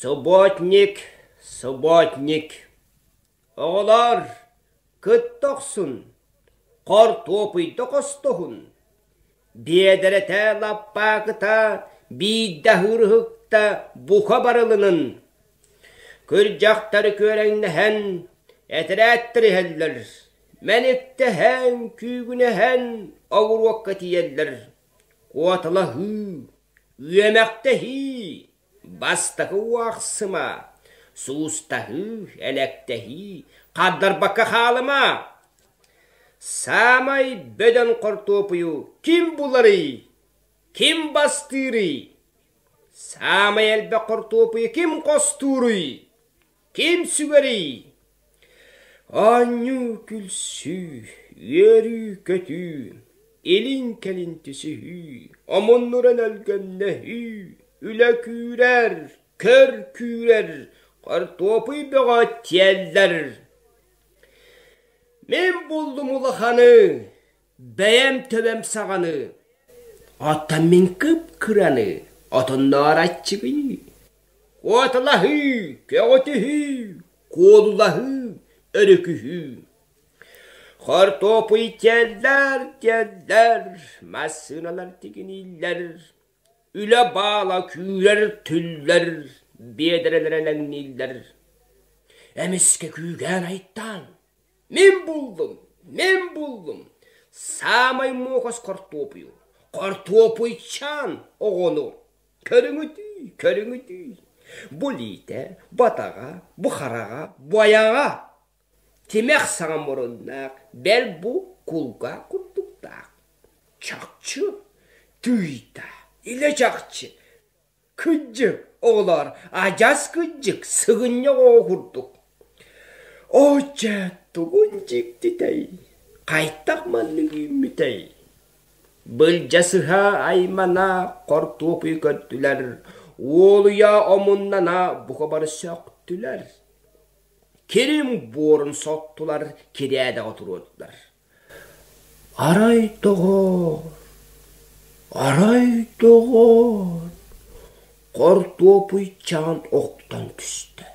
Субботник, субботник, оҕолоор, кытта охсун, хортуопуйда хостоһун, биэдэрэтэ лаппаакыта биирдэ аһыыр ыһыкта бука барылынын, күрдьэхтэри күөрэҥнэһэн, этэрээттэр иһэллэр, мэниктэһэн, күүгүнэһэн оҕуруокка тиийэллэр, куоталаһыы, үөмэхтэһии, Бастакы уохсума, суустаһыы, элэктэһии, хардарбакка хаалыма! Саамай бөдөҥ хортуопуйу ким буларый, ким бастыырый? Саамай элбэх хортуопуйу ким хостууруй, ким сүгэрий? Оонньуу, күлсүү, үөрүү-көтүү, илин-кэлин түсүһүү, омуннуран өлгөмнөһүү, үлэ күүрэр, көр күүрэр, хортуопуй бөҕө тиэллэр. Мин буллум улаханы, бэйэм төбөм саҕаны, оттон мин кып-кыраны, отонноор аччыгый. Куоталаһыы, көҕүтүһүү, куолулаһыы, өрүкүһүү. Хортуопуй тиэллэр, тиэллэр, массыыналар тигинииллэр, үлэ баала күүрэр, түллэр, биэдэрэлэрэ элэҥнииллэр. Эмискэ күүгээн айдаан, Мин буллум, мин буллум, саамай муокас хортуопуйу, хортуопуйчаан оҕону. Көрүҥүтүй, көрүҥүтүй, бу илиитэ, бу атаҕа, бу хараҕа, бу айаҕа. Тимэх саҥа муруннаах, бэл бу кулгаах курдуктаах. Чахчы, тыыйда, илэ чахчы, Кыдьык, оҕолоор, адьас кыдьык, сыгынньах оҕо курдук. Оо дьэ, тугун дьиктитэй, хайдах маннык үүммүтэй? Былдьасыһа аймана хортуопуйу көрдүлэр, уолуйа омуннана бука бары сөхтүлэр. Кирим буорун соттулар, кирээдэҕэ туруордулар. Арай доҕоор, арай доҕоор, хортуопуйчаан охтон түстэ,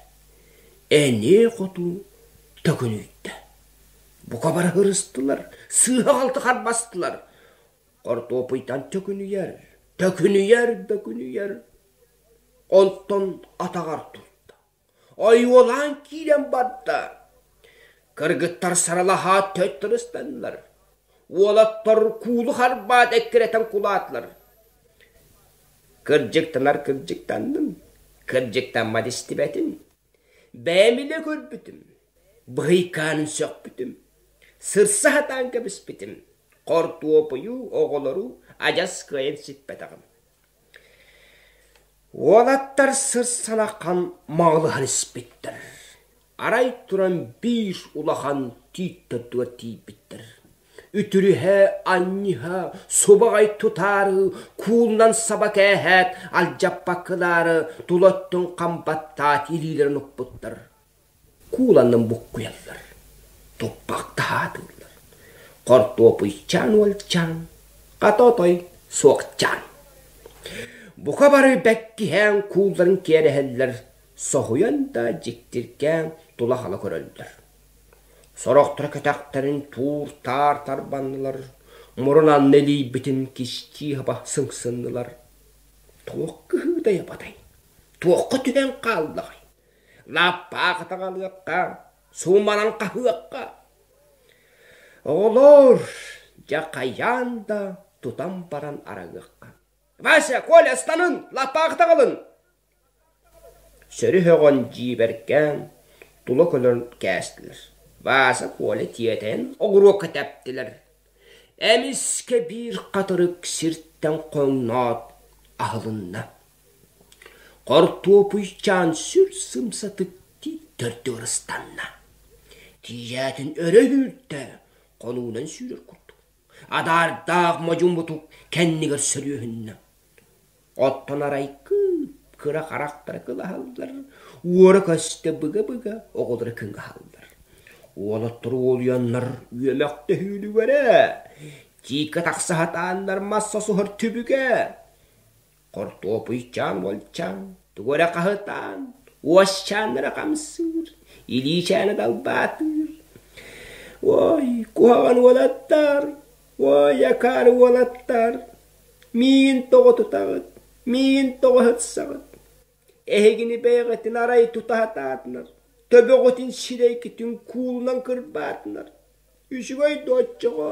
эниэ хоту төкүнүйдэ. Бука бары ырыстылар, сыыһа-халты харбастылар. Хортуопуйтан төкүнүйэр, төкүнүйэр, бөкүнүйэр. Онтон атаҕар турда. Ойуолаан киирэн барда. Кыргыттар саралаһаат төттөрү ыстаннылар. Уолаттар куулу харбаат эккирэтэн кулаатылар. Кырдьыктанар кырдьыктанным, кырдьыктаммат истибэтим. Бэйэм илэ көрбүтүм, быһыйкаанын сөхпүтүм. Сырса сатаан кэбиспитим. Хортуопуйу, оҕолору адьас кыайан сиппэтэҕим. Уолаттар сырсалахан маҕылыһан испиттэр, арай туран биир улахан тиит төрдүгэр тиийбиттэр. Үтүрүһэ, анньыһа, субаҕай тутаары, куулунан саба кээһээт, алдьаппаккылаары тула өттүн хам баттаат илиилэрин укпуттар. Кууланан буккуйаллар, туппахтаһаатыллар. Хортуопуйчаан уолчаан, хата отой суохчаан. Бука бары бэккиһээн куулларын киэрэһэллэр, соһуйан да дьиктиргээн тула-хала көрөллөр. Сорохторо кэтэхтэрин туур-таар тарбаннылар, мурун анны илийбитин кистии хаба сыҥсыннылар. Туох кыһыытай-абатай, туохха түһэн хааллаҕай? Лаппаах таҕалыахха, сууманан хаһыахха. Оҕолоор, дьэ хайаан да тутан баран арагыахха. Вася, Коля, ыстанын, лаппаах таҕалын! Сөрү һөҕөн дьиибэргээн, тула көлөн кээстилэр. Вася, Коля тиэтэйэн оҕуруокка тэптилэр. Эмискэ биир хатырык сиртэн хоҥноот аһылынна. Хортуопуйчаан сүр сымсатык тиит төрдүгэр ыстанна. Тиийээтин өрө үүрдэ, хонуунан сүүрэр курдук. Адаардаах модьу мутук кэннигэр сөрүөһүннэ. Оттон арай кып-кыра харахтара кылаһаллар, уора-көстө быга-быга оҕолоро кыҥаһаллар. Уолаттар уолуйаннар үөмэхтэһүүлүгэрэ, тииккэ тахса сатааннар мас сосуһар түбүгэ. Хортуопуйчаан уолчаан. Тугу эрэ хаһытаан, уосчааннара хамсыыр, илиичээнэ далбаатыыр. Ой, куһаҕан уолаттар, ой, акаары уолаттар, миигин тоҕо тутаҕыт, миигин тоҕо сытсаҕыт? Эһигини бэйэҕитин арай тута сатаатынар, төбөҕүтүн сирэйгитин куулунан кырбаатынар. Үчүгэй да оччоҕо,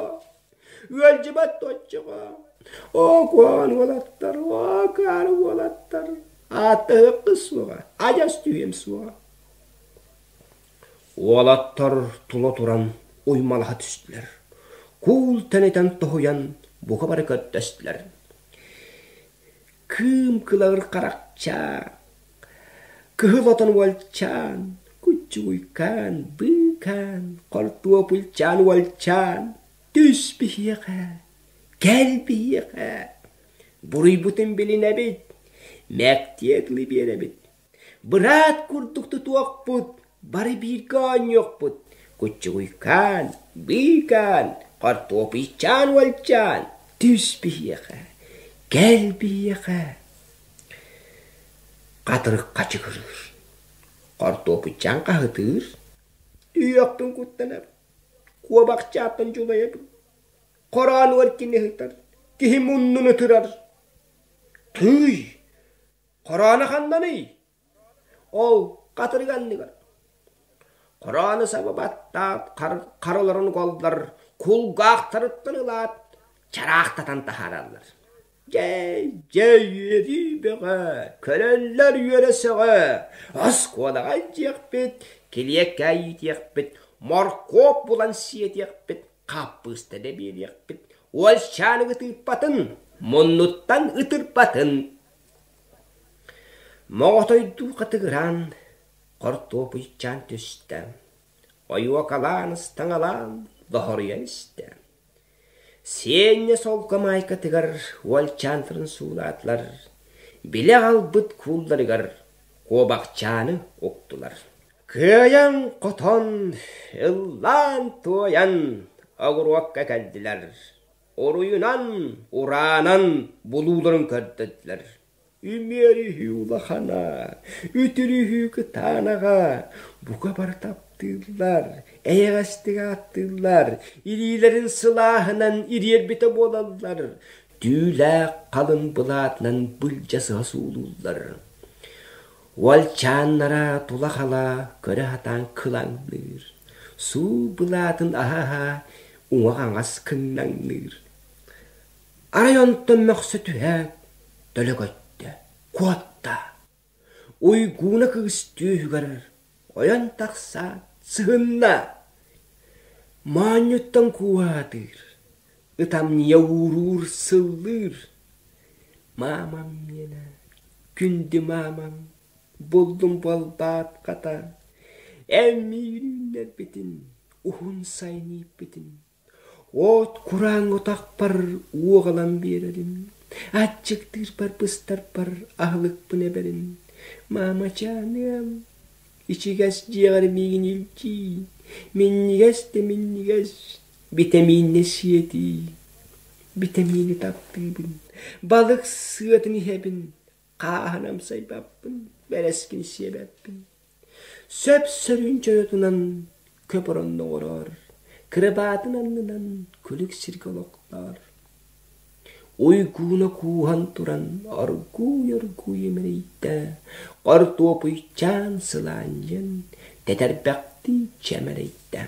ыалдьыбат да оччоҕо. Оо, куһаҕан уолаттар, оо, акаары уолаттар, ааттаһыаххыт суоҕа, адьас түһүөм суоҕа. Уолаттар тула туран уймалаһа түстүлэр. Куул тэнитэн тоһуйан бука бары көрдөстүлэр. Кыым кылаҕыр харахчаах, кыһыл отон уолчаан, куччугуйкаан, быыкаан, хортуопуйчаан уолчаан, түс биһиэхэ, кэл биһиэхэ, буруйбутун билинэбит, мэктиэ тылы биэрэбит, быраат курдук тутуохпут, бары бииргэ оонньуохпут, куччугуйкаан, быыкаан, хортуопуйчаан уолчаан, түс биһиэхэ, кэл биһиэхэ. Хатырык хачыгырыыр, хортуопуйчаан хаһытыыр, Түһүөхпүн куттанар, куобахчааттан дьулайабын, хороонугар кини ыһытар, киһи муннун ытырар. Тыый, хороона ханнаный? Ол хатырык анныгар. Хороonu саба баттаат, харыларын угаллар, кулгаахтарыттан ылаат, чараахтатан таһаараллар. Дьэ, дьэ үөрүү бөҕө, көрөллөр үөрэ сөҕө, оскуолаҕа илдьиэхпит, килиэккэ иитиэхпит, моркуоп булан сиэтиэхпит, хаппыыста да биэриэхпит, уолчааныгы тыыппатын, муннуттан ытырбатын. Моҕотойдуу хатыгыраан, хортуопуйчаан түстэ, ойуокалаан ыстаҥалаан доһоруйан истэ. Сиэнньэ солко маайкатыгар уолчаантарын суулаатылар, билэ аҕалбыт куулларыгар куобахчааны уктулар. Кыайан-хотон, ыллаан-туойан оҕуруокка кэллилэр, уруйунан, ураанан булууларын көрдөрдүлэр. Үмүөрүһүү улахана, үтүрүһүү кытаанаҕа, бука бары таптыыллар, эйэҕэстик ааттыыллар, илиилэрин сылааһынан ириэрбитэ буолаллар, түүлээх халыҥ былаатынан былдьасыһа суулууллар. Уолчааннара тула-хала көрө сатаан кылаҥныыр, суу былаатын аһа-аһа уҥа-хаҥас кыҥнаҥныыр. Арай онтон мөхсө түһээт, төлө көттө, куотта. Уйгууна кыыс түөһүгэр ойон тахсаат, сыһынна. Моонньуттан кууһаатыыр, ытамньыйа ууруур, сыллыыр. Маамам миэнэ, күндү маамам, буллум буолбаат хата, эн миигин үүннэрбитин, уһун сайын ииппитин От кураан утахпар уоҕалан биэрэрим, аччыктыырбар быстарбар аһылыкпын эбэрим. Маамачааныам, ичигэс дьиэҕэр миигин илдьии, минньигэс да минньигэс битэмииннэ сиэтии. Битэмиини таптыыбын, балык сыатын иһэбин, хааһын амсайбаппын, бэрэскин сиэбэппин. Сөп-сөрүүн чойотунан көп оронноҕорор, кырабаатын аннынан күлүк сиргэ олохтоор. Уйгууна кууһан туран оргууй-оргууй имэрийдэ, хортуопуйчаан сылаанньыйан, тэтэрбэхтии чэмэлэйдэ.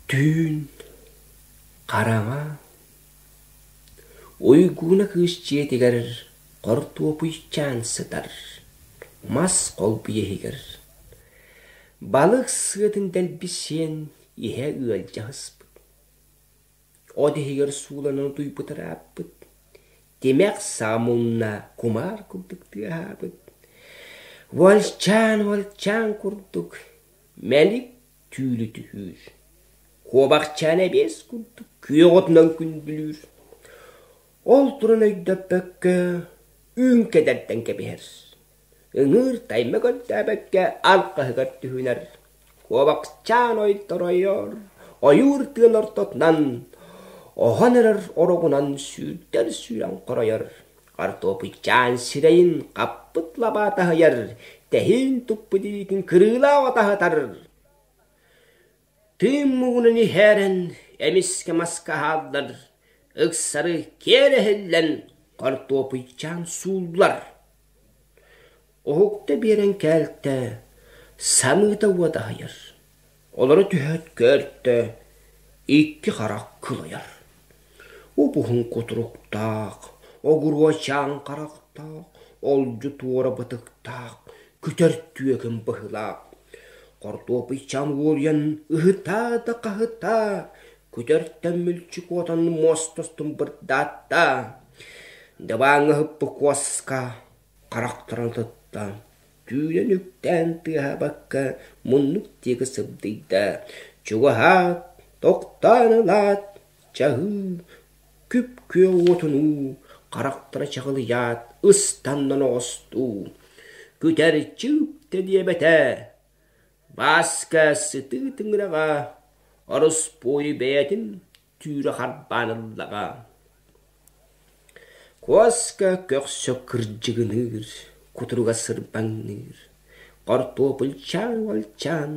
Түүн хараҥа Уйгууна кыыс дьиэтигэр хортуопуйчаан сытар, мас холбуйа иһигэр. Балык сыатын дэлби сиэн иһэ ыалдьа сыспыт. От иһигэр сууланан утуйбут ырааппыт, тимэх саҕа мунна кумаар курдук тыаһаабыт. Уолчаан-уолчаан курдук мэлик түүлү түһүүр. Куобахчаан эбиэс курдук күөх отунан күндүлүүр. Ол туран өйдөппөккө үүн кэдэрдэн кэбиһэр. Ыҥыыр тайма көрдөөбөккө алҕаһыгар түһүнэр. Куобахчаан ойторойор, ойуур тыын ортотунан оһон эрэр ороҕунан сүүрдэр сүүрэн хоройор. Хортуопуйчаан сирэйин хаппыт лабаа таһыйар, тэһиин туппут илиитин кырыылаах отаһытар. Тыын муҥунан иһээрэн, эмискэ маска аһааллар, ыксары киэр эһиллэн, хортуопуйчаан сууллар. Уһукта биэрэн кээлтэ, самыыта уот аһыйар, олоро түһээт көөртө, икки харах кылайар. Уп-уһун кутуруктаах, огуруочаан харахтаах, олдьу туора бытыктаах, күтэр түөкүн быһыылаах. Хортуопуйчаан уолуйан ыһытаа да хаһытаа, күтэртэн мүлчү куотан муоста устун бырдаатта. Дыбааҥҥа ыһыппыт куоска харахтарын тутта, түүнэн үктээн тыаһаабакка муннук диэки сыбдыйда, чугаһаат, тохтоон ылаат, чаһыы, күп-күөх уотунуу, харахтара чаҕылыйаат, ыстаннан оҕостуу, күтэр чыып да диэбэтэ, Бааска сытыы тыҥыраҕа ороспуойу бэйэтин түүрэ харбаан ыллаҕа. Куоска көхсө кырдьыгыныыр, кутуруга сырбаҥныыр, хортуопуйчаан уолчаан,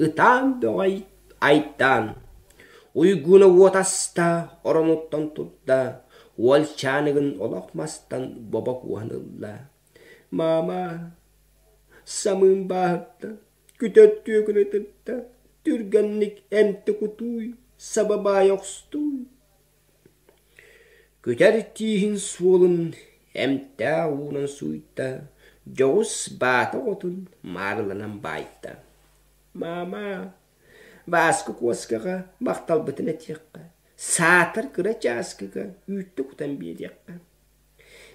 ытаан бөҕө айтаан, Уйгуна уот аста, оронуттан турда, уолчааныгын олох мастан бобо кууһан ылла. «Маама, самыым бааһырда, күтэр түөкүн ытырда, түргэнник эмтэ кутууй, саба баайа охстууй» Күтэр тииһин суолун эмтээх уунан сууйда, дьоҕус баата оҕотун маарыланан баайда. «Маама, Бааска куоскаҕа махталбытын этиэххэ, саатар кыра чааскыга үүттэ кутан биэриэххэ»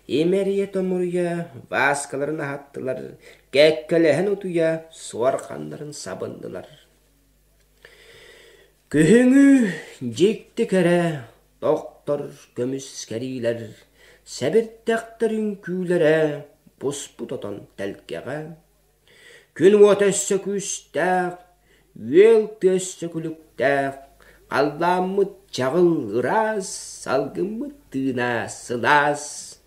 Имэрийэ-томоруйа Бааскаларын аһаттылар, кэккэлэһэн утуйа суорҕаннарын сабыннылар. Күһүҥҥү дьикти кэрэ тохтор көмүс кэриилэр, сэбирдэхтэр үҥкүүлэрэ буспут отон тэлгэҕэ. Күн уота өссө күүстээх, үөл тыа өссө күлүктээх, халлааммыт чаҕыл ыраас, салгыммыт тыына сылаас.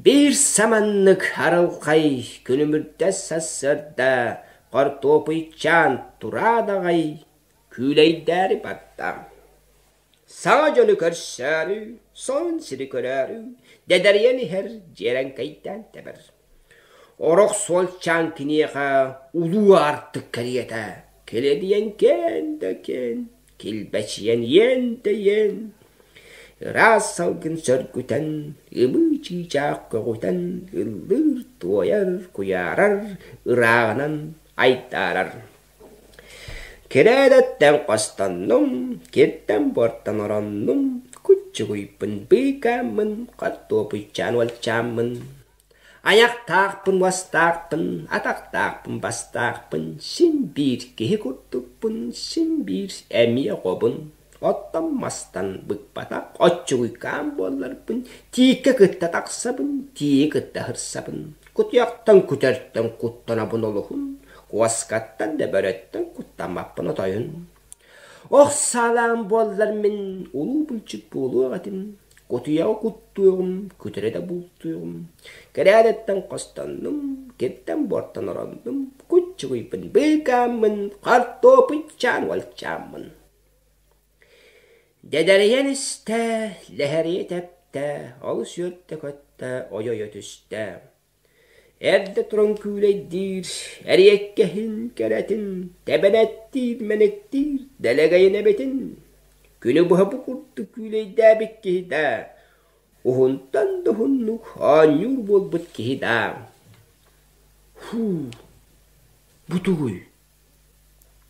Биир саманнык арылхай күлүмүрдэс сарсыарда хортуопуйчаан тураат аҕай күүлэйдээри барда. Саҥа дьону көрсөөрү, сонун сири көрөөрү, дэдэрийэн иһэр дьиэрэҥкэйдээн тэбэр. Орох суолчаан киниэхэ улуу аартык кэриэтэ, килэдийэн кээн да кээн, килбэчийэн иэн да иэн, ыраас салгын сөргүтэн, ымыы чыычаах көҕүтэн, ыллыыр-туойар, куйаарар, ырааҕынан айдаарар. Кирээдэттэн хостоннум, киртэн-буортан ороннум, куччугуйбун быыкааммын, хортуопуйчаан уолчааммын. Айахтаахпын уостаахпын, атахтаахпын бастаахпын, син биир киһи курдукпун, син биир эмиэ оҕобун. Оттон мастан быкпатах оччугуйкаан буолларбын, тииккэ кытта тахсабын, тиийи кытта сырсабын, кутуйахтан күтэртэн куттанабын олуһун, куоскаттан да бөрөттөн куттаммаппын отойун. Ох саалаан буоллар мин улуу булчут буолуох этим, кутуйаҕы куттуоҕум, күтэрэ да бултуоҕум. Кэрээдэттэн хостоннум, киртэн-буортан ороннум, куччугуйбун быыкааммын, хортуопуйчаан уолчааммын. Дэдэрийэн истэ, лэһэрийэ тэптэ, олус үөрдэ-көттө, ойо-ойо түстэ. Эрдэ туран күүлэйдиир, эриэккэһин, кэрэтин, тэбэнэттиир, мэниктиир дэлэгэйин эбитин. Күнү быһа бу курдук күүлэйдээбит киһи да, уһунтан да уһуннук оонньуур буолбут киһи да. Һуу, бу тугуй?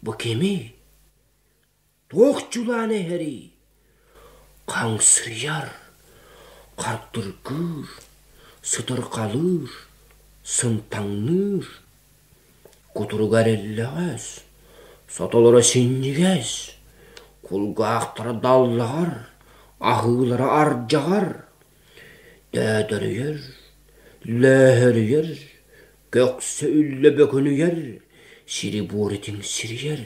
Бу кимий? Туох дьулаан эһэрий? Хаҥсырыйар, хардыргыыр, сытырҕалыыр, сынтаҥныыр. Кутуруга эриллэҕэс, сотолоро синньигэс, кулгаахтара даллаҕар, аһыылара ардьаҕар. Төөтөрүйэр, лөөһөрүйэр, көхсө үллэ бөкүнүйэр, сири-буору тиҥсирийэр,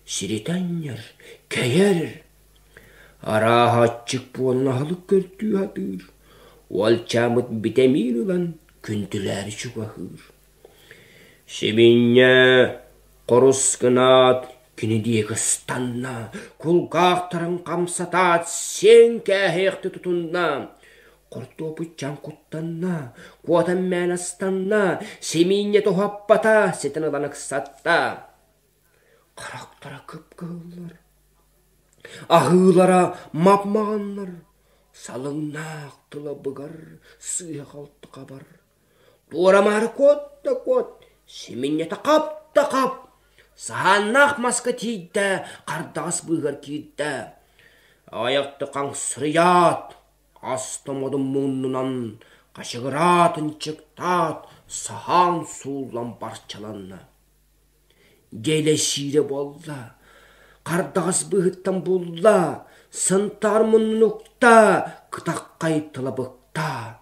сиритэ анньар, кэйэр. Арааһа аччык буолан аһылык көрдүү сатыыр. Уолчааммыт битэмиин ылан күндүлээри чугаһыыр. Сибинньэ хорус гынаат кини диэки ыстанна, кулгаахтарын хамсатаат сиэн кээһиэхти тутунна. Хортуопуйчаан куттанна, куотан мээнэ ыстанна, симиинньэ туһаппата, ситэн ылан ыксатта. Харахтара кып-кыһыллар, аһыылара мап-маҕаннар, салыҥнаах тыла быгар, сыыһа-халты хабар. Туора-маары куот да куот, симинньэтэ хап да хап, саһааннаах маска тиийдэ, хардаҕас быыһыгар киирдэ. Аҕыйахта хаҥсырыйаат, ас томодун муннунан хачыгыраат, ынчыктаат, саһаан сууллан барчаланна. Дьиэлэсиирэ буолла, хардаҕас быыһыттан булла, сынтаар муннукта, кытаххай тыла быкта.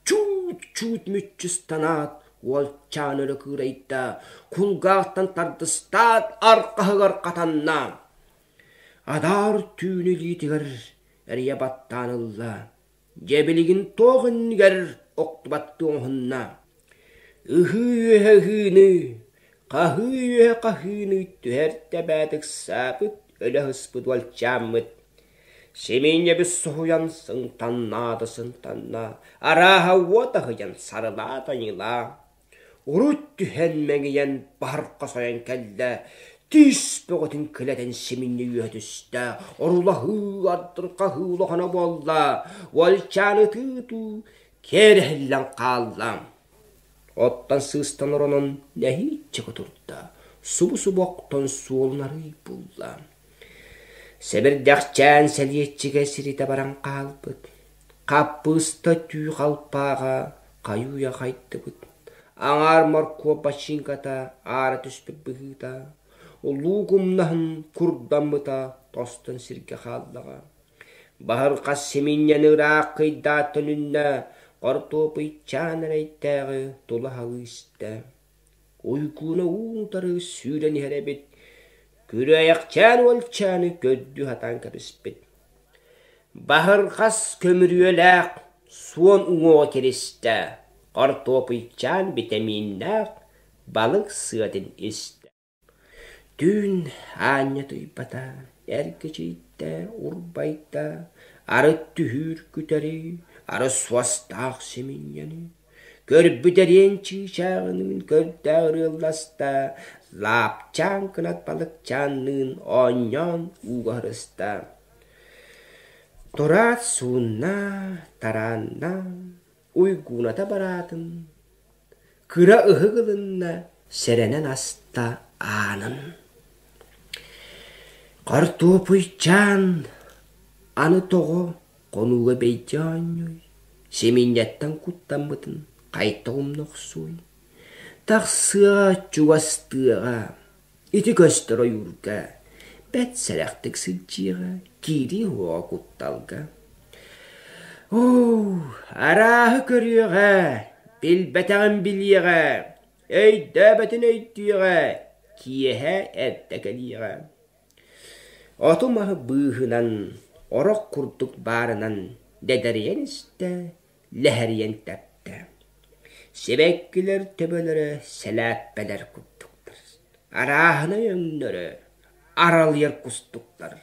Чуут-чуут мүччү ыстанаат, уолчаан өрө кыырайда, кулгаахтан тардыстаат, арҕаһыгар хатанна. Адаар түүн илиитигэр эрийэ баттаан ылла. Дьэ билигин туох иннигэр охтубаттыы оҥоһунна. Ыһыы үөһэ ыһыыны, хаһыы үөһэ хаһыыны түһэр тэбээт ыксаабыт, өлө сыспыт уолчааммыт. Симиинньэбит соһуйан сыҥтанна да сынтанна, арааһа уот аһыйан сарылаата ньылаа. Урут түһэн мэҥийэн баһырха сойон кэллэ, тиис бөҕөтүн килэтэн симинньэ үөһэ түстэ, орулаһыы, ардырҕаһыы улахана буолла, уолчаан ытыы-ытыы киэр эһиллэн хаалла. Оттон сыыстан оронон нэһииччэ кутурда, субу-субу охтон суолун арый булла. Сэбирдэхчээн сэлиэччигэ сиритэ баран хаалбыт. Хаппыыста түү халпааҕа хайыы-уйа хайдыбыт. Аҥаар моркуоп бачыыҥката аара түспүт быһыыта, улуу умнаһын курдаммыта тостон сиргэ хааллаҕа. Баһырҕас симинньэни ыраах кыйдаат төнүннэ, хортуопуйчаан эрэйдээҕи тула аһыы истэ. Уйгуна уун-утары сүүрэн иһэр эбит, күрүөйэхчээн уолчааны көрдүү сатаан кэбиспит. Баһырҕас көмүрүөлээх суон уҥуоҕа киристэ, хортуопуйчаан битэмииннээх балык сыатын истэ. Түүн аанньа утуйбата, эргичийдэ, урбайда, арыт түһүүр күтэри, арыт суостаах симинньэни, көрбүт эриэн чыычааҕыныын көрдөөх ырыалласта, лаапчаан кынат балыкчаанныын оонньоон ууга ыһырыста. Тураат суунна, тараанна, уйгууната бараатын, Кыра ыһык ылынна, сэрэнэн аста аанын. Хортуопуйчаан аны тоҕо хонууга бэйдиэ оонньууй, симиинньэттэн куттаммытын хайта умна охсуой. Тахсыаҕа чугастыаҕа, ити көстөр ойуурга, бэрт сэрэхтик сылдьыаҕа, киирии уоҕа кутталга. Оо, арааһы көрүөҕэ, билбэтэҕин билиэҕэ, өйдөөбөтүн өйдүөҕэ, киэһэ эрдэ кэлиэҕэ. Оту-маһы быыһынан, орох курдук баарынан дэдэрийэн истэ, лэһэрийэн тэптэ. Сибэккилэр төбөлөрө сэлээппэлэр курдуктар, арааһынай өҥнөрө аралыйар кустуктар.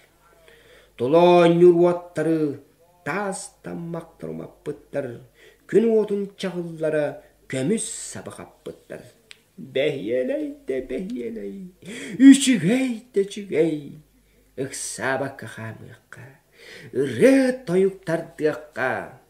Толоонньуур уоттары таас таммахтар умаппыттар, күн уотун чаҕыллара көмүс саба хаппыттар. Бэһиэлэй да бэһиэлэй, үчүгэй да үчүгэй, ыксаабакка хаамыахха, ырыа-тойук тардыахха.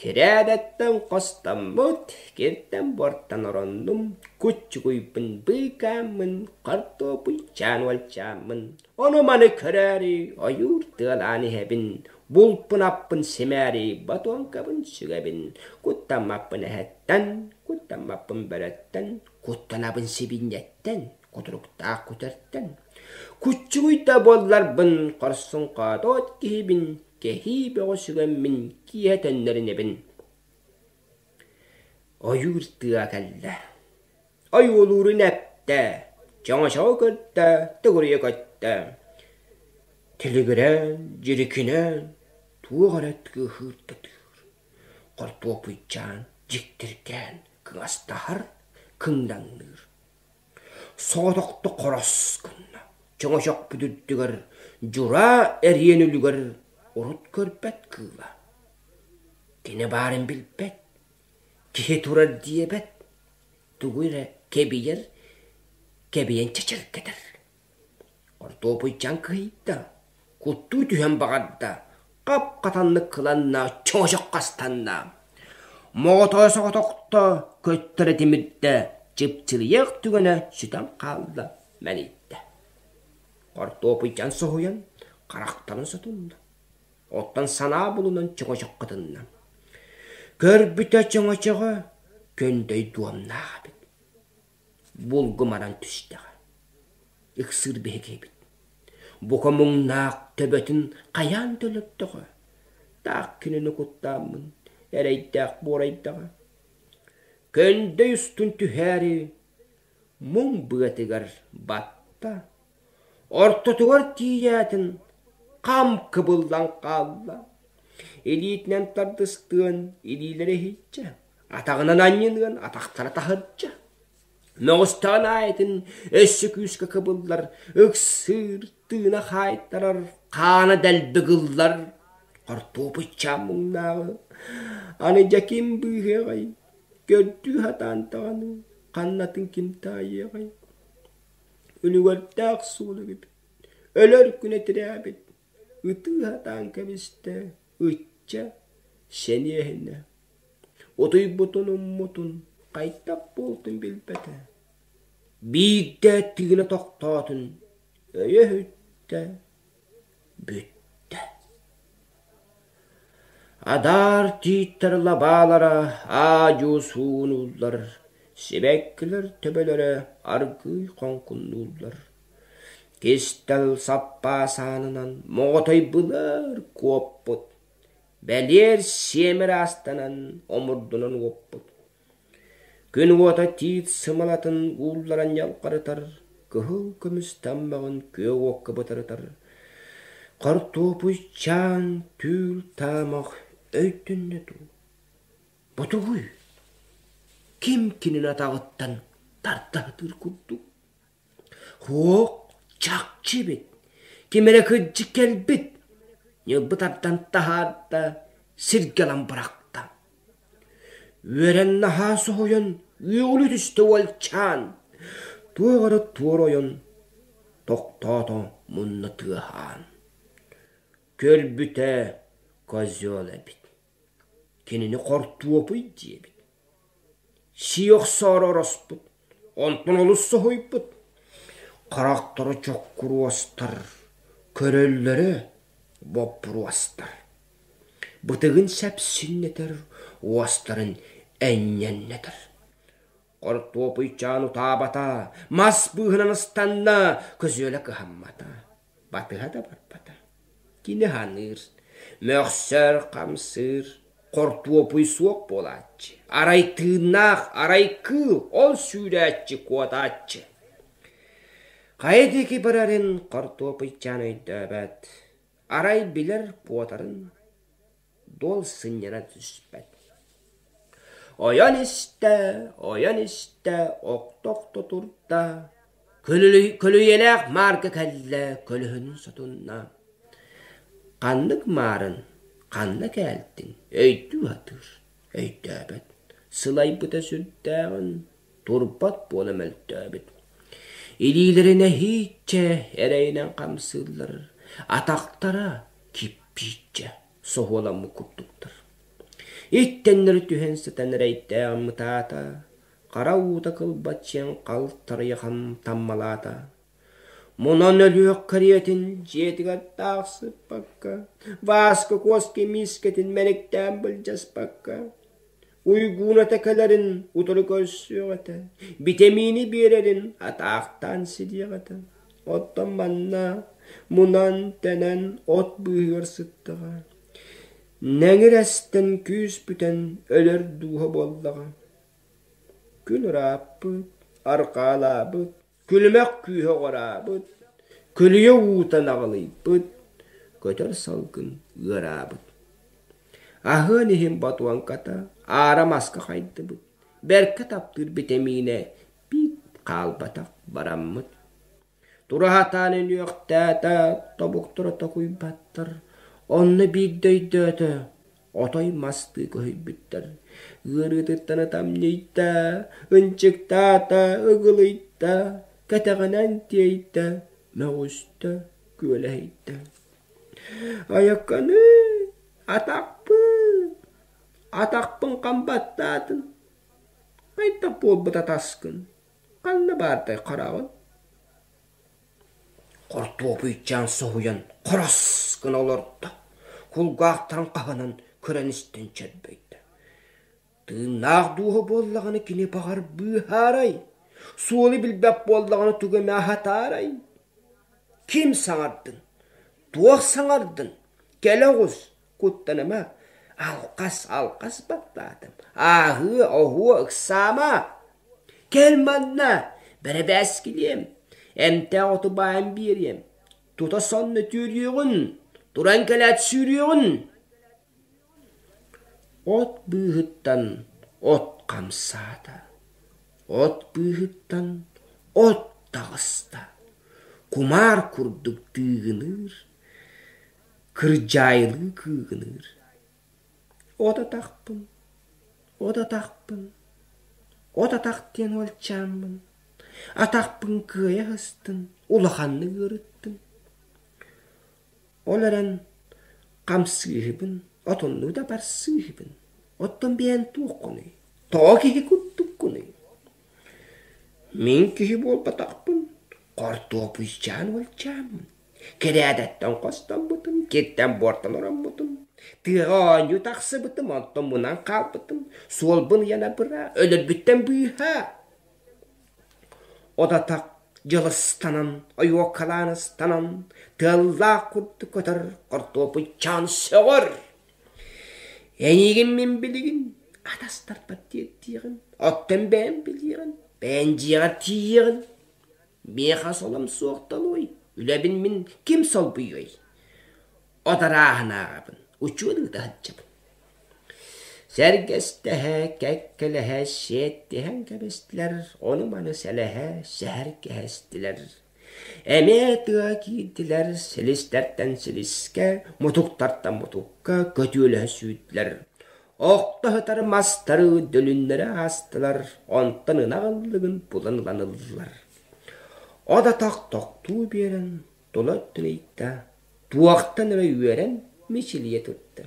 Кирээдэттэн хостоммут, киртэн-буортан ороннум, куччугуйбун быыкааммын, хортуопуйчаан уолчааммын, ону-маны көрөөрү ойуур тыалаан иһэбин, булпун-аппын симээри ботуоҥкабын сүгэбин, куттаммаппын эһэттэн, куттаммаппын бөрөттөн, куттанабын сибинньэттэн, кутуруктаах күтэртэн. Куччугуй да буолларбын, хорсун хоодуот киһибин, кэһии бөҕө сүгэммин киэһэ төннөрүнэбин. Ойуур тыа кэллэ. Ойуулуурун эптэ, чоҥочоҕу көрдө, төгүрүйэ көттө. Тилигирээн, дьирикинээн, туох эрэ тыаһыыр да тыыр. Хортуоппуйчаан дьиктиргээн кыҥастаһар, кыҥнаҥныыр. Соҕотохто хорос гынна, чөҥөчөхпүт үрдүгэр дьураа эриэн үлүгэр урут көрбөт кыыла. Кини баарын билбэт, киһи турар диэбэт, тугу эрэ кэбийэр, кэбийэн чэчиргэтэр. Хортуопуйчаан кыһыйда, куттуу түһэн баҕарда, хап-хатаннык кыланна, чоочох хастанна. Моҕотойо соҕотохто көттөрө тимирдэ, чыпчылыйыах түгэнэ сүтэн хаалла, мэлийдэ. Хортуопуйчаан соһуйан, харахтарын сотунна. Оттон санаа булунан чоҥочох кытынна. Көрбүтэ чоҥочоҕо көндөй дуомнаах эбит. Булгумаран түстэҕэ. Ыксыыр биһиги эбит. Бука муҥнаах төбөтүн хайаан төлөрдөҕө? Таах кинини куттааммын, эрэйдээх буорайдаҕа. Көндөй устун түһээри муҥ быатыгар батта. Ортотугар тиийээтин хам кыбыллан хаалла. Илиитинэн тардыстыан илиилэрэ иһиччэ, атаҕынан анньыныан атахтара таһырдьа. Мөҕүстэҕин аайытын өссө күүскэ кыбыллар, ыксыыр, тыына хаайтарар, хаана дэлби гыллар. Хортуопуйчаан муҥнааҕы аны дьэ ким быыһыаҕай, көрдүү сатаан даҕаны ханнатын ким таайыаҕай. Үлүгэрдээх суол эбит, өлөр күнэ тирээбит, ытыы сатаан кэбистэ, ычча, сэниэһинэ. Утуйбутун уммутун, хайдах буолтун билбэтэ. Биирдэ тыына тохтоотун, өйө сүттэ, бүттэ. Адаар тииттэр лабаалара аа-дьуо суугунууллар, сибэккилэр төбөлөрө аргыый хоҥкуннууллар. Кистэл саппаас аанынан моҕотой былыр куоппут, бэлиэр сиэмэр аастанан омурдунан уоппут. Күн уота тиит сымалатын уулларан ньалҕарытар, кыһыл көмүс таммаҕын күөх уокка бытарытар. Хортуопуйчаан түүл таамах өйдөннө дуу? Бу тугуй? Ким кинини атаҕыттан тарда сатыыр курдук? Суох, чахчы эбит. Ким эрэ кырдьык кэлбит. Ньылбы тардан таһаарда, сиргэ ылан бырахта. Үөрэн наһаа соһуйан, үөҕүлүү түстэ уолчаан. Туох эрэ туора ойон, тохтоото мунна тыаһаан. Көрбүтэ козел эбит. Кинини хортуопуй диэбит. Сии охсоору ороспут, онтон олус соһуйбут. Харахтара чоккуруостар, көрөллөрө боппуруостар. Бытыгын сэпсиннэтэр, уостарын энньэннэтэр. Хортуопуйчаан утаабата, мас быыһынан ыстанна, көзүөлэ кыһаммата, батыһа да барбата. Кини ханыыр, мөхсөр, хамсыыр, хортуопуй суох буолааччы. Арай тыыннаах, арай кыыл, ол сүүрээччи, куотааччы. Хайа диэки барарын хортуопуйчаан өйдөөбөт. Арай билэр куотарын дуол сынньана түспэт. Ойон истэ, ойон истэ, охто-охто турда, Көлүйэлээх маарга кэллэ, көлөһүнүн сотунна. Ханнык маарын, ханна кээлтиҥ, өйдүү сатыыр, өйдөөбөт. Сылайбыта сүрдээҕин, турбат буола мөлтөөбүт. Илиилэрин эһииччэ эрэйинэн хамсыыллар, атахтара киппииччэ соһуоламмыт курдуктар. Иттэннэри түһэн сытан эрэйдээҕин мытаата, хара уута кылбаччыйан халтарыйа таммалаата. Мунан өлүөх кэриэтин дьиэтигэр таахсыппакка, Васка куоска миискэтин мэниктээн былдьаспакка, Уйгууната кэлэрин утары көрсүөх этэ, битэмиини биэрэрин атаахтаан сириэх этэ. Оттон манна мунан-тэнэн от быыһыгар сыттаҕа. Нэҥир эстэн күүс бүтэн өлөр дууһа буоллаҕа. Күн ырааппыт, арҕаалаабыт, күлүмэх күүһэ уҕараабыт, көлүйэ уута наҕылыйбыт, көтөр салгын ыараабыт. Аһыан иһин ботуоҥката аара маска хайдыбыт, бэркэ таптыыр битэмиинэ биир хаалбатах бараммыт. Тура сатаан үнүөхтээтэ, тобуктара токуйбаттар, онно биирдэ өйдөөтө, отой мастыы көһүйбүттэр. Ыарыытыттан ытамньыйда, ынчыктаата, ыгылыйда, кэтэҕинэн тиэйдэ, мөҕүстэ, күөлэһийдэ. Айакканы, атахпын, атахпын хам баттаатын, хайдах буолбут атаскын, ханна баардай хараҕын? Хортуопуйчаан соһуйан хорос гына олордо, кулгаахтарын хаһынан көрөн истэн чэрбэйдэ. Тыыннаах дууһа буоллаҕына кини баҕар быыһаарай, суолу билбэт буоллаҕына тугу эмэ аһатаарай? Ким саҥардын, туох саҥардын, кэлэ оҕус, куттаныма, алҕас, алҕас баттаатым, ааһыа, оһуо, ыксаама. Кэл манна, бэрэбээскилиэм, эмтээх оту баайан биэриэм, тута сонно түөрүөҕүн, туран кэлээт сүүрүөҕүн. От быыһыттан от хамсаата, от быыһыттан от таҕыста, кумаар курдук тыыгыныыр, кырдьаайылыы кыыгыныыр. От атахпын, от атахпын, от атах диэн уолчааммын, атахпын кыайа сыстым, улаханнык ыарыттым. Ол эрэн хамсыыһыбын, отоннуу да барсыыһыбын. Оттон бэйэҥ туоххунуй? Тоҕо киһи курдуккунуй? Мин киһи буолбатахпын, хортуопуйчаан уолчааммын. Кирээдэттэн хостоммутум, киртэн-буортан ороммутум. Тыаҕа оонньуу тахсыбытым, онтон мунан хаалбытым. Суолбун ыйан абыраа, өлөрбүттэн быыһаа. От-атах дьылыстанан, ойуоккалаан ыстанан, тыаллаах курдук көтөр хортуопуйчаан сөҕөр. Эйигин мин билигин атастарбат диэттиэҕим, оттон бэйэм билиэҕим, бэйэҥ дьиэҕэр тиийиэҕин. Миэхэ солом суохтануой, үлэбин мин ким солбуйуой? От арааһын ааҕабын, учуот ыыта сылдьабын. Сэргэстэһэ, кэккэлэһэ, сиэттиһэн кэбистилэр, ону-маны сэлэһэ, сэһэргэһэстилэр. Эмиэ тыа киирдилэр, силистэртэн силискэ, мутуктартан мутукка көтүөлэһэ сүүрдүлэр. Охто сытар мастары дөлүннэрэ аастылар, онтон ынах ыллыгын булан ылан ыллылар. От атах тохтуу биэрэн, тула өттүн ыйда, туохтан эрэ үөрэн мичилийэ турда.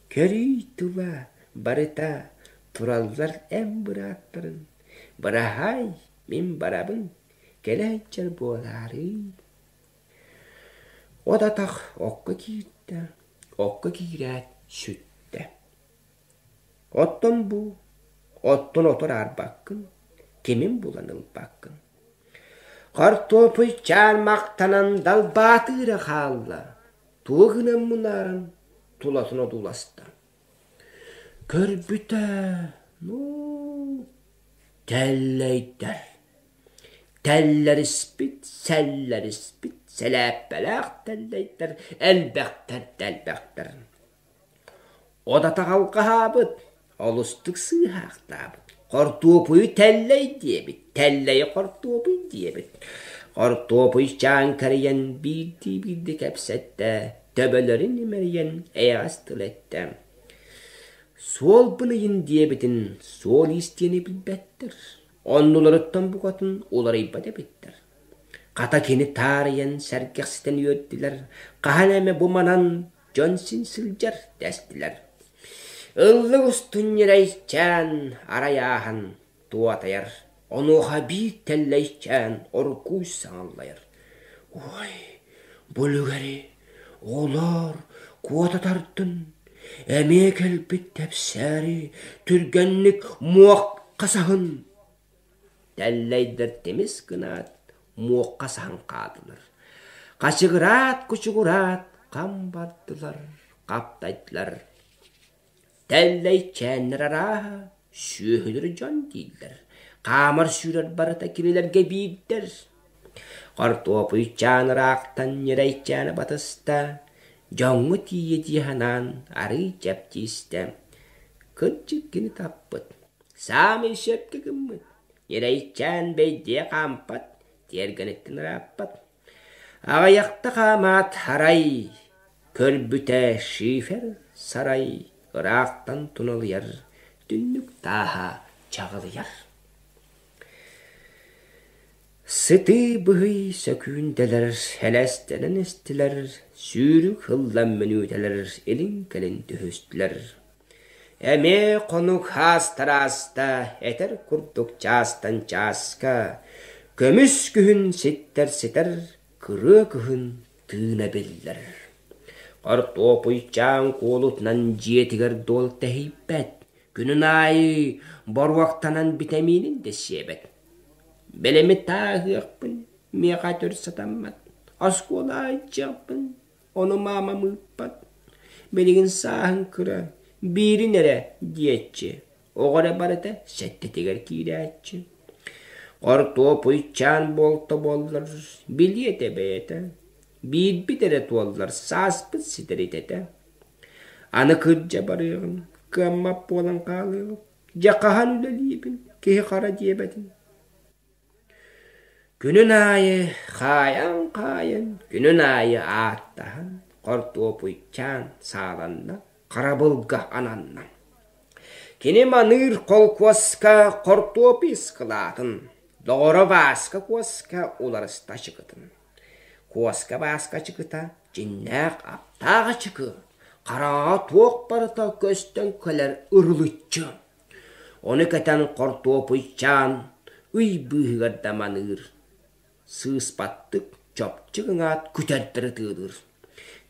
Көрүй тула барыта тураллар эн бырааттарын, быраһаай, мин барабын, кэлэ сылдьар буолаарый. От атах окко киирдэ, окко киирээт сүттэ. Оттон бу, оттон отор аарбаккын, кимин булан ылбаккын. Хортуопуй чаармахтанан далбаатыыра хаалла, тугу гынан мунааран тулатын одууласта. Көрбүтэ, ну, тэллэйдэр. Тэллэриспит, сэллэриспит, сэлээппэлээх тэллэйдэр элбэхтэр да элбэхтэр. От алҕаһаабыт, олустук сыыһаахтаабыт. Хортуопуйу тэллэй диэбит, тэллэйи хортуопуй диэбит. Хортуопуй чаан кэрийэн биирдии-биирдии кэпсэттэ, төбөлөрүн имэрийэн эйэҕэс тыл эттэ. Суолбун ыйын диэбитин суол иистиэни билбэттэр, оннуларыттан букатын уларыйбат эбиттэр. Хата кини таарыйан сэргэхситэн үөрдүлэр, хаһан эмэ бу манан дьон син сылдьар дэстилэр. Ыллык устун ньирэйчээн арай ааһан туотайар, онуоха биир тэллэйчээн оргууй саҥаллайар. Ой, бу үлүгэри оҕолоор куота тардын, эмиэ кэлбит тэпсээри түргэнник муохха саһын. Тэллэйдэр тимис гынаат, муохха саһан хааллылар. Хачыгыраат-кучугураат хам бардылар, хаптайдылар. Тэллэйчээннэр арааһа сүөһүлэр дьон дииллэр. Хаамар сүүрэр барыта кинилэргэ биирдэр. Хортуопуйчаан ыраахтан ньирэйчээни батыста. Дьоҥҥо тиийэ дии санаан арыый чэпчии истэ. Кырдьык кини таппыт, саамай сөпкө гыммыт, ньирэйчээн бэйдиэ хаампат, тиэргэниттэн ырааппат. Аҕыйахта хаамаат арай, көрбүтэ шифер сарай ыраахтан туналыйар, түннүк тааһа чаҕылыйар. Сытыы быһый сөкүүндэлэр элэстэнэн истилэр, сүүрүк ыллам мүнүүтэлэр илин-кэлин түһүстүлэр. Эмиэ хонук аастар-ааста, этэр курдук чаастан чааска, көмүс күһүн ситтэр ситэр, кырыа күһүн тыына биллэр. Хортуопуйчаан куолутунан дьиэтигэр дуол тэһийбэт, күнүн аайы боруоктанан битэмиинин да сиэбэт. Бэлэми тааһыахпын, миэхэ төр сатаммат, оскуола айдьыахпын, ону маамам ыыппат. Билигин сааһыҥ кыра, биирин эрэ диэччи, оҕо эрэ барыта сэттэтигэр киирээччи. Хортуопуйчаан буолта буоллар, билиэ этэ бэйэтэ, биирбит эрэ туоллар сааспыт ситэрит этэ. Аны кырдьа барыаҕым, кыаммат буолан хаалыаҕым. Дьэ хаһан үлэлиибин, киһи хара диэбэтин. Күнүн аайы хаайан-хаайан, күнүн аайы ааттаһан, хортуопуйчаан сааланна, харабылга ананна. Кини маныыр холкуоска хортуопуй ыскылаатын, доҕоро Бааска куоска уларыста ачыкытын. Куоска Бааска ачыкыта дьиҥнээх аптаах ачыкы, хараҕа туох барыта көстөн кэлэр ырылыччы. Ону кэтэн хортуопуйчаан ый быыһыгар да маныыр, сыыспаттык чопчу гыҥаат күтэрдэр ытыалыыр.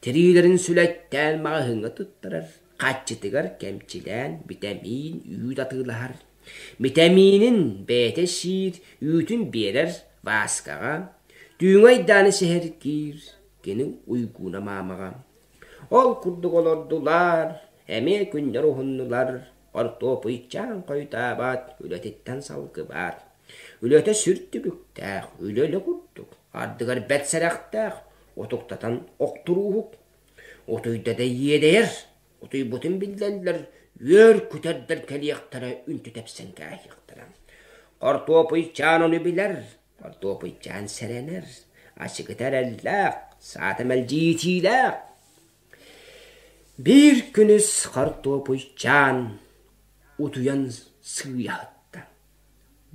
Тириилэрин сүлэттээн маҕаһыыҥҥа туттарар, хаччытыгар кэмчилээн битэмиин үүт атыылаһар. Битэмиинин бэйэтэ сиир, үүтүн биэрэр Бааскаҕа, түүҥҥү айдааны сэһэргиир, кини Уйгууна маамаҕа. Ол курдук олордулар, эмиэ күннэр уһуннулар, хортуопуйчаан хойутаабат, үлэтиттэн салгыбат. Үлэтэ сүр түбүктээх, үлэ-үлэ курдук, ардыгар бэрт сэрэхтээх, утуктатан охтурууһук. Утуйда да иэдэйэр, утуйбутун биллэллэр, үөр күтэрдэр кэлиэхтэрэ үнтү тэпсэн кээһиэхтэрэ. Хортуопуйчаан ону билэр, хортуопуйчаан сэрэнэр, ачыкыта эрэллээх, саата мэлдьиитиилээх. Биир күнүс хортуопуйчаан утуйан сыыйа сытта.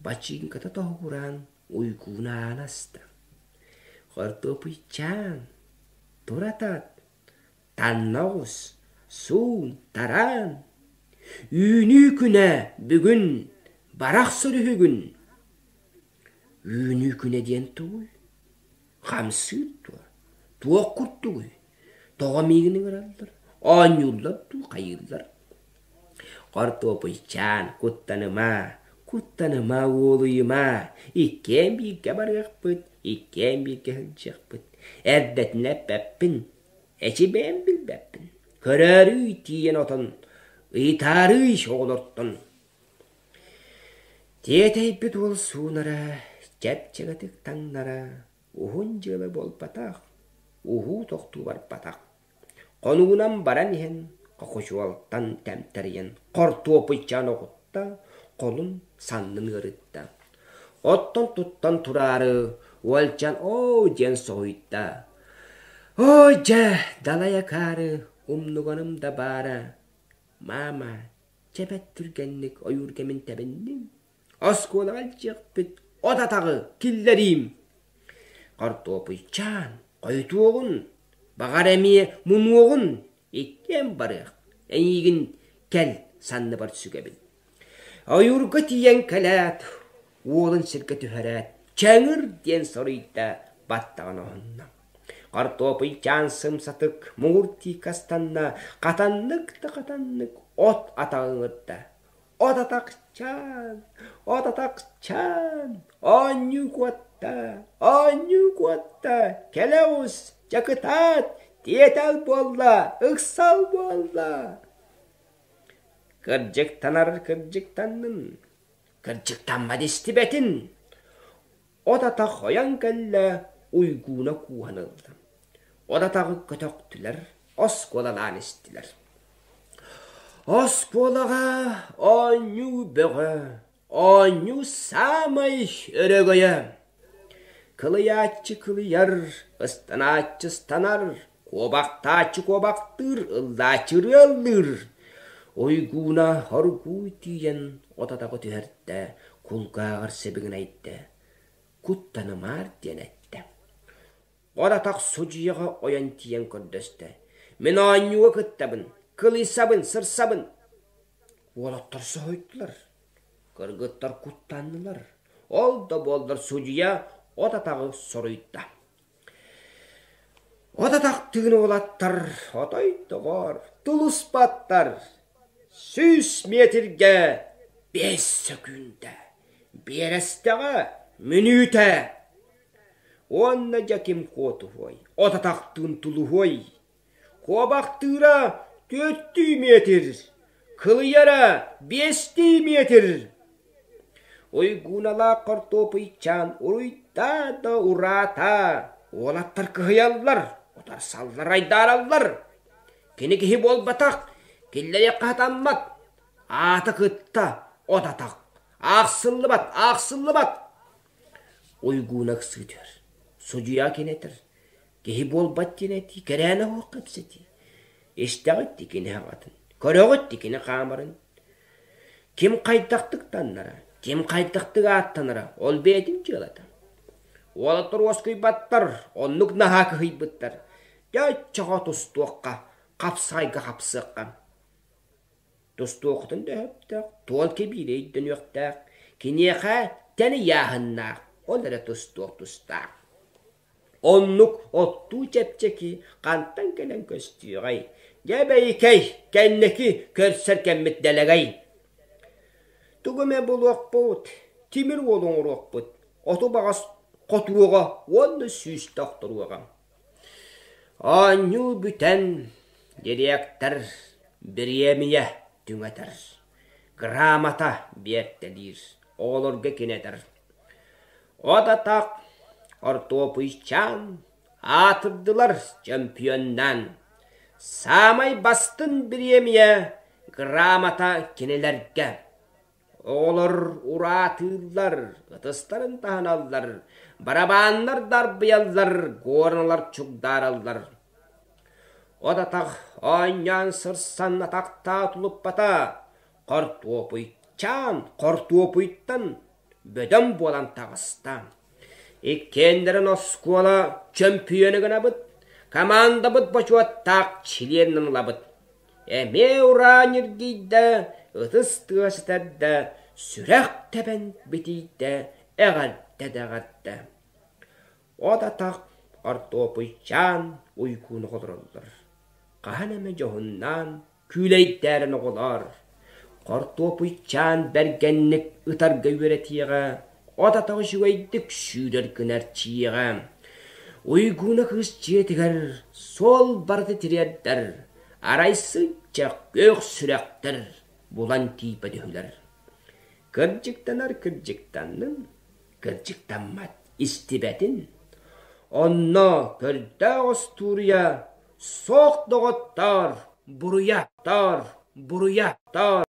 Бачыыҥката тоһугураан уйгунаан аста. Хортуопуйчаан, тура тат, танна оҕус, суун, тараан. Үүнүү күнэ бүгүн барах сөрүһүгүн. Үүнүү күнэ диэн тугуй? Хамсыыр дуо? Туох курдугуй? Тоҕо миигин ыҥыраллар? Оонньууллар дуу, хайыыллар? Хортуопуйчаан, куттаныма, куттаныма, уолуйума, иккиэн бииргэ барыахпыт, иккиэн бииргэ сылдьыахпыт. Эрдэтинэ эппэппин, эчи бэйэм билбэппин. Көрөөрүүй тиийэн отон, ыйытаарыый оҕолортон. Тиэтэйбит уол суунара, чэпчэкитик таҥнара, уһун дьыала буолбатах, уһуу-тохтуу барбатах. Хонугунан баран иһэн, хохучуолтан тэмтэрийэн, хортуопуйчаан оҕутта, холун саннын ыарытта. Оттон туттан тураары, уолчаан оо диэн соһуйда. Оо дьэ, далай акаары, умнуганым да баара. Маама, чэбэт түргэнник ойуур кэмин тэбинним. Оскуолаҕа илдьиэхпит, от атаҕы киллэриим. Хортуопуйчаан, хойутуоҕун, баҕар эмиэ мунуоҕун, иккиэн барыах, эйиигин кэл санныбар сүгэбин. Ойуурга тиийэн кэлээт, уолун сиргэ түһэрээт, чэҥир диэн соруйда, баттаҕын оһунна. Хортуопуйчаан сымсатык муҥур тиикастанна, хатаннык да хатаннык от атаҕыҥырда. От атахчаан, от атахчаан, оонньуу куотта, оонньуу куотта, кэлэ оҕус, дьакытаат, тиэтэл буолла, ыксал буолла. Кырдьыктанар кырдьыктаннын, кырдьыктаммат истибэтин. От атах ойон кэллэ, уйгууна кууһан ылла. От атаҕы көтөхтүлэр. оскуолалаан истилэр. Оскуолаҕа оонньуу бөҕө, оонньуу саамай өрөгөйө. Кылыйааччы кылыйар, ыстанааччы ыстанар, куобахтааччы куобахтыыр, ыллааччы ырыаллыыр. Уйгууна оргууй тиийэн от атаҕы түһэрдэ, кулгааҕар сибигинэйдэ, куттанымаар диэн эттэ. От атах судьуйаҕа ойон тиийэн көрдөстө: «Мин оонньууга кыттабын, кылыйсабын, сырсабын!» Уолаттар соһуйдулар, кыргыттар куттаннылар. Ол да буоллар судьуйа от атаҕы соруйда. От атахтыын уолаттар отой доҕоор, тулуспаттар. 100 миэтиргэ 5 сөкүүндэ, биэрэстэҕэ мүнүүтэ. Уонна дьэ ким куотуһуой, от атахтыын тулуһуой? Куобахтыыра түөртүү миэтир, кылыйара биэстии миэтир. Уйгууналаах хортуопуйчаан уруйдаа да ураатаа, уолаттар кыһыйаллар, утарсаллар, айдаараллар. Кини киһи буолбатах, киллэриэххэ сатаммат, аата кытта от атах, аахсыллыбат, аахсыллыбат. Уйгууна ыксыы түһэр, судьуйа кини этэр, Киһи буолбат диэн этии, кэрээнэ суох кэпсэтии. Истэҕит дии кини аҕатын, көрөҕүт дии кини хаамарын. Ким хайдахтык таннара, ким хайдахтык ааттанара ол бэйэтин дьыалата. Уолаттар уоскуйбаттар, оннук наһаа кыһыйбыттар. Дьэ оччоҕо тустуохха, хапсаҕайга хапсыахха. Тустуоххутун да сөптөөх, туол кэбиирэ өйдөнүөхтээх, киниэхэ тэн ыйааһыннаах, ол эрэ тустуох тустаах. Оннук оттуу чэпчэки хантан кэлэн көстүөҕэй? Дьэ бэйикэй, кэнники көрсөр кэммит дэлэгэй. Тугу эмэ булуохпут, тимир уолу оҥоруохпут, оту баҕас хотуоҕа уонна сүүстэ охторуоҕа. Оонньуу бүтэн, дириэктэр бириэмийэ түҥэтэр, грамота биэртэлиир, оҕолорго кинэтэр. От атах хортуопуйчаан аатырдылар чөмпүйүөннээн. Саамай бастыҥ бириэмийэ грамота кинилэргэ. Оҕолор ураатыыллар, ытыстарын таһыналлар, барабааннар дарбыйаллар, горналар чугдаараллар. От атах оонньоон сырсан атахтаа тулуппата, хортуопуйчаан хортуопуйтан бөдөҥ буолан таҕыста. Иккиэннэрин оскуола чөмпүйүөнэ гынабыт, командабыт бочуоттаах чилиэнин ылабыт. Эмиэ ураа ньиргийдэ, ытыс тыа ситэрдэ, сүрэх тэбэн битийдэ, эҕэрдэ да эҕэрдэ. От атах хортуопуйчаан уйгуну олороллор. Хаһан эмэ дьоһуннаан күүлэйдээрэн оҕолоор, хортуопуйчаан бэргэнник ытарга үөрэтиэҕэ, от атах үчүгэйдик сүүрэр гына эрчийиэҕэ. Уйгууна кыыс дьиэтигэр суол барыта тириэрдэр, арай сыччах күөх сүрэхтэр булан тиийбэт үһүлэр. Кырдьыктанар кырдьыктаннын, кырдьыктаммат истибэтин. Онно көрдөөх остуоруйа суох доҕоттоор, буруйа, тоор, буруйа, тоор.